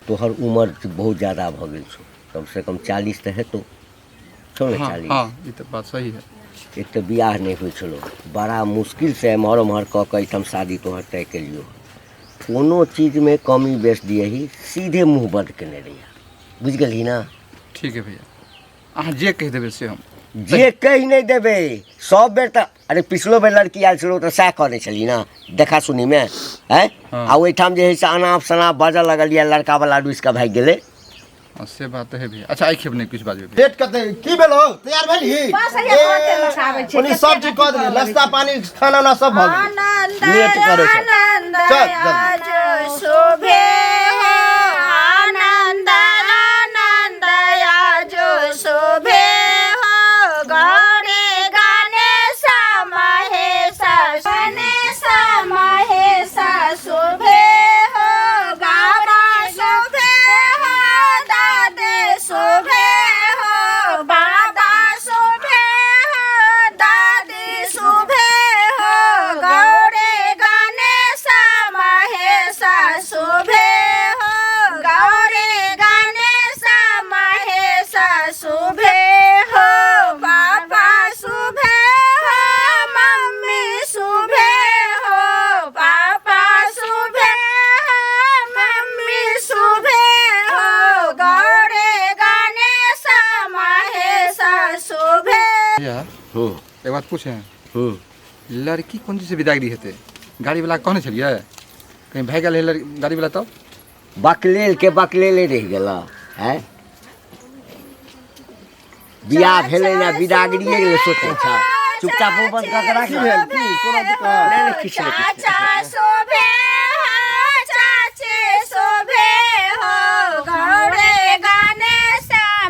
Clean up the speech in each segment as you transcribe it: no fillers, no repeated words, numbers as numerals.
तोहर उमर बहुत ज्यादा भऽ गेल छौ, कम से कम 40 तऽ हेतौ छौ ने? हाँ। 40। हाँ, ई तऽ बात सही है। एक तऽ बियाह नहि होइ छलौ, बड़ा मुश्किलसँ एम्हर ओम्हर कऽ कऽ एहिठाम शादी तोहर तय केलियौ। कोनो चीजमे कमी बेस दियही, सीधे मुँह बन्द केने रहिया, बुझि गेलही ने? ठीक है भैया, अहाँ जे कहि देबै से हम जे कहि नहि देबै सब बेर तऽ। अरे, पिछलो बेर लड़की आयल छलौ तऽ सएह कहने छली ने देखा सुनीमे आँय? हाँ। आ ओहिठाम जे है से अनाप शनाप बाजऽ लगल यऽ, लड़का वाला रुसि कऽ भागि गेलै। हाँ, से बात तऽ है भैया। अच्छा, आइ खेब नहि किछु बाजबै भैया। पेट कते की भेलो? तैयार भेलही? बस हैया, तुरन्ते लसाबै छै। ओनी सब चीज कऽ देली, नाश्ता पानी खाना उना सब भऽ गेल। आनंद लेट करै छै। आनंद चल, जल्दी। आज शोभे हो, आनंद आनंद आज शोभे हो, गौरी गणेश महेश, गणेश महेश शोभे हो, बाबा शोभे हो, दादे शोभे हो, बाबा शोभे हो, दादी शोभे हो, गौरी गणेश महेश शोभे हो, गौरी गणेश महेश शोभे हो, पापा शोभे हो, मम्मी शोभे हो, पापा शोभे हो, मम्मी शोभे हो, गौरी गणेश महेश शोभे। भैया, हूँ। एक बात पूछे? हूँ। लड़की कोन चीज से विदागरी हेतै? गाड़ी वाला कहने छलियै, कहीं भागि गेल है गाड़ी वाला तब? बकलेल के बकलेले रहि गेल है। बियाह भेलै ने, बिदागरिए गेलै सोचै छ। चुपचाप मुँह बंद कऽ के राख। की भेल? की कोनो दिक्कत? नहि नहि, किछु नहि, किछु चाचा नहि। शोभे हो, चाची शोभे हो, गौरी गणेश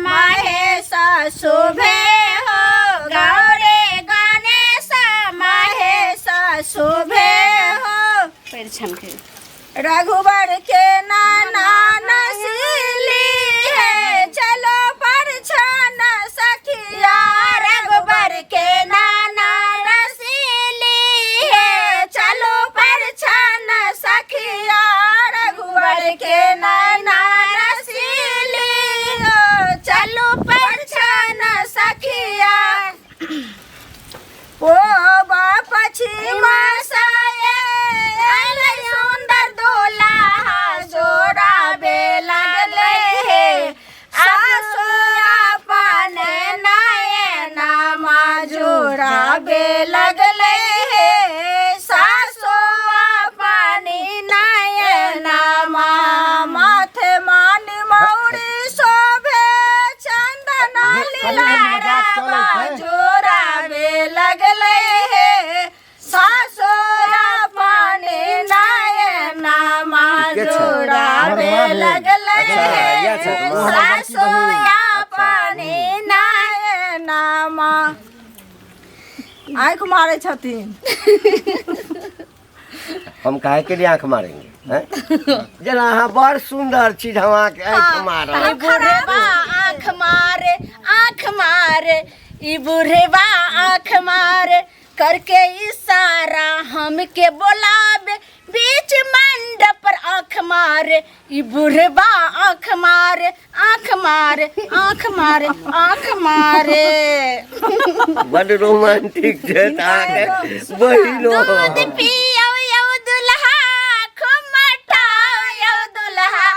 महेश शोभे हो, गौरी गणेश महेश शोभे हो। परिछन के रघुबर के नाना नसीली है, चलो परछन सखिया, रघुबर के नाना नसीली है, चलो परछन सखिया, रघुबर के नाना नसीली हो, चलो परछन सखिया। ओ पछिमा अयलै सुन्दर दुल्हा, जोड़ाबे लगलै हे, सासु अपन नयनमा जोड़ाबे लगलै हे, सासु अपन नयनमा, माथे मान मौरी शोभे, चंदन लीला जोड़ाबे लगलै हे, सासु अपन नयनमा के छै? जोड़ाबे हमर माँ भेल। लगलै अच्छा, इएह छै हे, तऽ सासु अपन नयनमा। आँखि मारै छथिन। हम काहे के लिए आंख मारेंगे हैं? जेना अहाँ बड़ सुंदर छी, हम अहाँके आंखि मारब। ई बुढ़वा आँख मारे, आँख मारे, ई बुढ़वा आँख मारे, करके इशारा हमके बोलावे, बीच मंडप पर आँख मारे, ई बुढ़वा आँख मारे, आँख मारे, आँख मारे, आँख मारे। बड रोमांटिक छै तऽ अहाँके बहिनो। दूध पियौ यौ दुल्हा, खूब मटाओ यौ दुल्हा,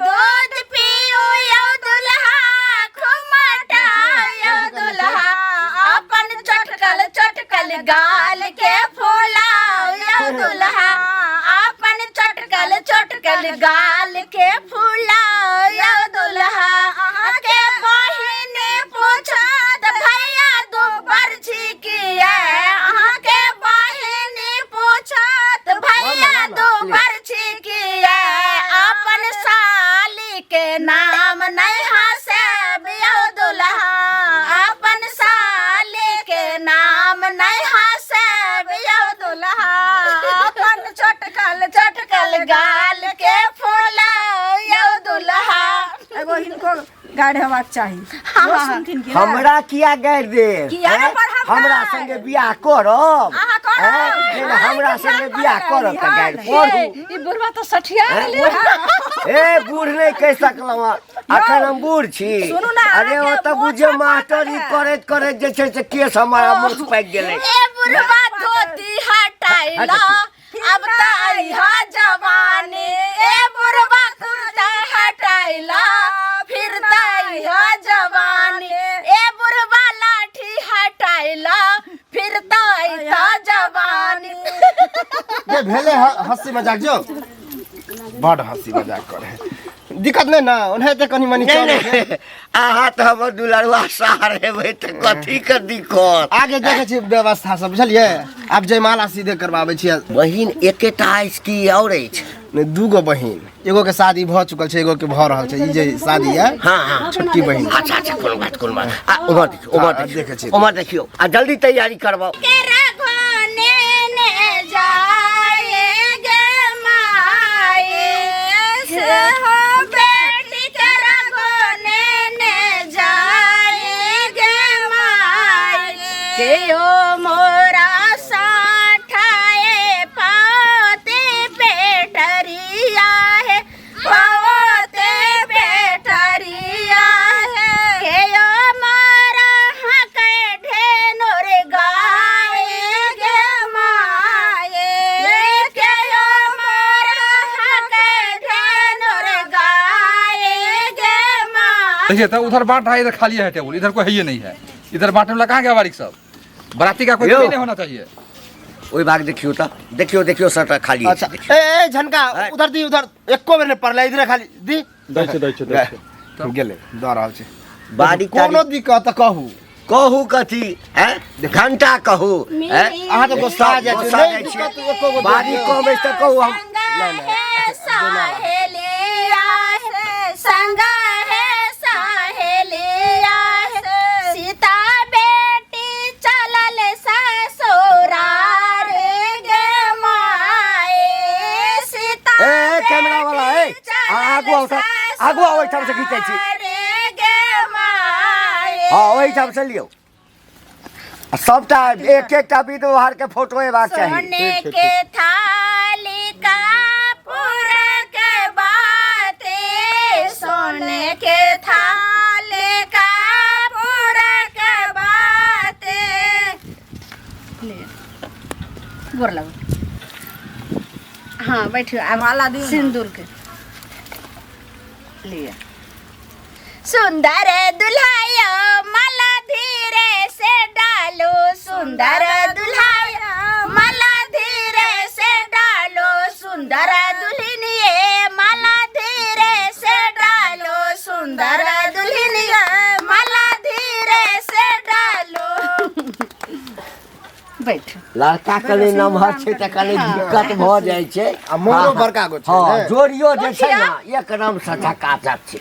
दूध पियौ यौ दुल्हा, खूब मटाओ यौ दुल्हा, अपन चटकल चटकल गाल के फुलाओ यौ दुल्हा, अपन चटकल चटकल गाल के फुलाओ यौ दुल्हा। अहाँके बहिन पूछत, भैया दू बरछी किया, अहाँके बहिन पूछत, भैया दू बरछी किया, अपन साली के नाम नहीं हंसेब यौ दुल्हा, अपन साली के नाम नहीं हंसेब यौ दुल्हा, अपन चटकल चटकल गाल के फुलाओ यौ दुल्हा। एगो हिनको गारि हेबाक चाही। हाँ, सुनथिन कि हमरा किया गारि देब? किया हैं? पढ़ब हमरा गारि? संगे बियाह करब अहाँ हैं? जेना हमरा संगे बियाह करब तऽ गारि पढ़ू ई बुढ़वा तऽ सठिया गेलै ए बूढ़ नहि कहि सकलहुँ हँ। अखन हम बूढ़ छी सुनू ना, अरे अहाँके ओ तऽ मोछ बुझियौ पाकल मास्टर ई है। करैत करैत जे छै से केस हमारा मोछ पाकि गेलै ए बुढ़वा धोती हटाइला अब त आइहा जवानी ए बुढ़वा कुर्ता हटाइला फिर त आइहा जवानी ए बुढ़वा लाठी हटाइला फिर त आइहा जवानी जे भेलै हँसी मजाक जो बड हँसी मजाक करे दिक्कत नहि ने ओनाहिते कनि मनि नहि चलै छै। नहि अहाँ तऽ हमर दुलरुआ सार हेबै तऽ कथीके दिक्कत आगे देखै छी व्यवस्था सब बुझलियै आब जयमाला सीधे करबाबै छियै बहिन एकेटा अछि कि आओर अछि नहि दूगो बहिन एगो के शादी भऽ चुकल छै एगो के भऽ रहल छै ई जे शादी है हाँ हाँ छोटकी बहिन अच्छा अच्छा कोनो बात कोनो बात आ उम्हर देखियौ उम्हर हाँ, देखियौ देखै छियै। उम्हर देखियौ आ जल्दी तैयारी करबाउ के रघोने ने जाएगे माए से हो बेटी के रघोने ने जाएगे माए के ओ मोरा साठाए पाते पेटरिया है पाते पेटरिया है के ओ मोरा हके ढेनोर गाए गे माए के ओ मोरा हके ढेनोर गाए गे माए देखिए तो उधर बांट रहा है इधर खाली है टेबल इधर कोई है ही नहीं है इधर बांटने वाला कहाँ गया बारीक सब बराती का कोई यो। कमी नहीं होना चाहिए ओहि भाग देखियौ तऽ देखियौ देखियौ सबटा खाली अच्छा अछि देखियौ। ए ए झनका हैं? उधर दी उधर एको बेर नहि पड़लै इधरे खाली दी दै छै दै छै दै छै गेलै दऽ रहल छै बारीक कोनो तारीक दिक्कत तऽ कहू कहू कथी हैं घंटा कहू हैं अहाँ तऽ गोस्सा जाइ छी गोस्सा नहि जाइ छियै। दिक्कत एको गो बारीक कम अछि तऽ कहू हम संग है सहेलिया है संग है सहेलिया है सीता बेटी चलल ससुरार गे माए सीता ए, ए, कैमरा वाला, ए, बेटी आगू आउ तऽ, आगू आउ, एहिठाम से घीचै छी। ससुरार गे माए हँ ओहिठाम से लियौ आ सबटा एक एकटा विध व्यवहार के फोटो एबाक चाही सोने के थाली का पूरा के बाते सोने के थाली का पूरा के बाते गोर लगो हाँ बैठियो आब माला दियौ ना। सिंदूर के लिए सुंदर दुल्हायो माला धीरे से डालो सुंदर दुल्हायो माला धीरे से डालो सुंदर दुल्हनिए माला धीरे से डालो सुंदर दुल्हनिए माला धीरे से डालो बैठ लड़का कनि नमहर छै तऽ कनि दिक्कत भऽ जाइ छै आ मोरो बड़का गो छै हँ ने। जोड़ियो जे छै ने एकदम से झकाझक छै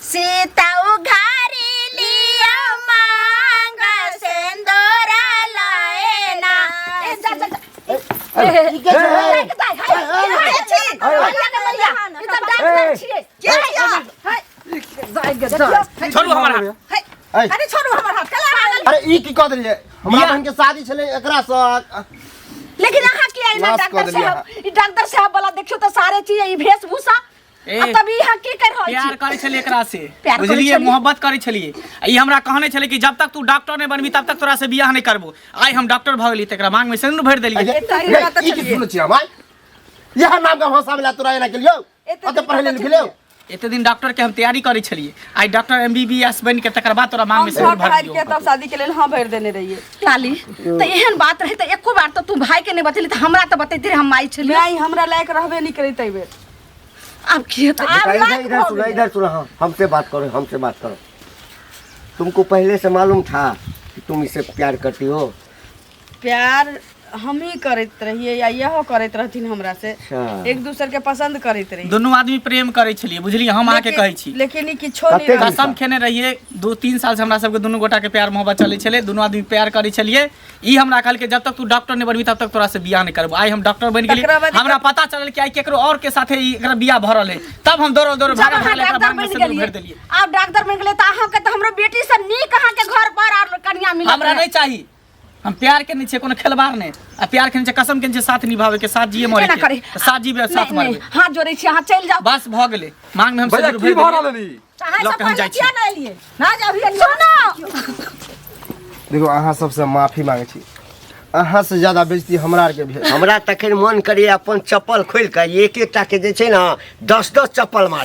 सीता उघारी लिया मांग सिंदूर लाए ना ए, जा, जा, जा। ए, ए, छोड़ू हमर हाथ ऐ, अरे छोड़ू हमर हाथ कला लागल अरे ई की कऽ देलियै हमरा बहन के शादी छलै एकरा सँ लेकिन अहाँ की एना नाश कऽ डॉक्टर देलियै साहब ई डॉक्टर साहब वाला देखियो तऽ सारे चीज ई वेशभूषा ए, आ तब ई अहाँ की कर रहल प्यार छी करै छलियै एकरा से प्यार करै बुझलियै छलियै? मोहब्बत करै छलियै आ ई हमरा कहने छलै कि जब तक तू डॉक्टर नहि बनबी तब तक तोरा से बियाह नहि करबो आइ हम डॉक्टर भऽ गेली तऽ एकरा मांग में सिंदूर भरि देलियै एते दिन कतऽ ई की छलियै? सुनै छियै हम आइ? इएह नाम के हंसाबै ला तोरा एना केलियौ एते ओते दिन पढ़ै कतऽ लिखै लियौ एते दिन डॉक्टर के हम तैयारी करै छलियै आइ doctor M B B S बनि के तकर बाद तोरा मांग हम में सिंदूर सब भरि हारि दियौ के तब शादी के लेल हाँ भरि देने रहियै लाली तऽ एहन बात रहै तऽ एको बार तऽ तू भाई के नहि बतेली तऽ हमरा तऽ बतैती रहे हम माई छलियै माय हमरा लायक रहबे नहि करैत एहि बेर आब की हेतै आब इधर लायक इधर भऽ सुनो गेलै। इधर सुनो हाँ हमसे बात करो हमसे बात करो तुमको पहले से मालूम था कि तुम इसे प्यार करती हो प्यार हम ही करैत रहियै या इहो करैत रहथिन हमरा से अच्छा। एक दूसर के पसंद करैत रहियै दुनू आदमी प्रेम करै छलियै बुझलियै हम अहाँके लेकिन- कहै छी लेकिन ई किछो नहि कते रहल। कसम खेने रहियै 2-3 साल से हमरा सबके दुनू गोटा के प्यार मोहब्बत चलै छलै दुनू आदमी प्यार करै छलियै ई हमरा कहलकै जब तक तू डॉक्टर नहि बनबी तब तक तोरा से बियाह नहि करबो आइ हम डॉक्टर बनि गेली तकरा बाद हमरा पता चलल कि आइ केकरो और के साथे ई एकरा बियाह भऽ रहल है तब हम दौड़ल दौड़ल जब भागल अहाँ भागल एकरा डॉक्टर मांग में बनि सिंदूर भरि गेलियै देलियै आब डॉक्टर बनि गेलियै तऽ अहाँके तऽ हमरो बेटी से नीक अहाँके घर पर आर कनिया मिलत हमरा रहै। नहि चाही हम प्यार केने छियै कोनो खेलबार नहि आ प्यार केने छियै कसम केने छियै साथ निभावे के साथ जिए मरे एना के करी। तऽ साथ जीबे साथ नहीं, नहीं, मरबे हाथ जोड़ै छी अहाँ चलि जाउ बस भऽ गेलै मांग में हम भैया सिन्दूर की भरि भऽ देलियै। रहल हन ई? अहाँ लऽ सब के हम पहिले जाइ छी। किया नहि एलियै ना जे अभी एलियै सुनो देखो अहाँ सबसे माफी मांगे छी अहाँ से ज्यादा बेइज्जती हमरा आरके भेल हमरा तखन मन करैए अपन चप्पल खोलि कऽ एक एकटा के जे छै ने 10 10 चप्पल मार।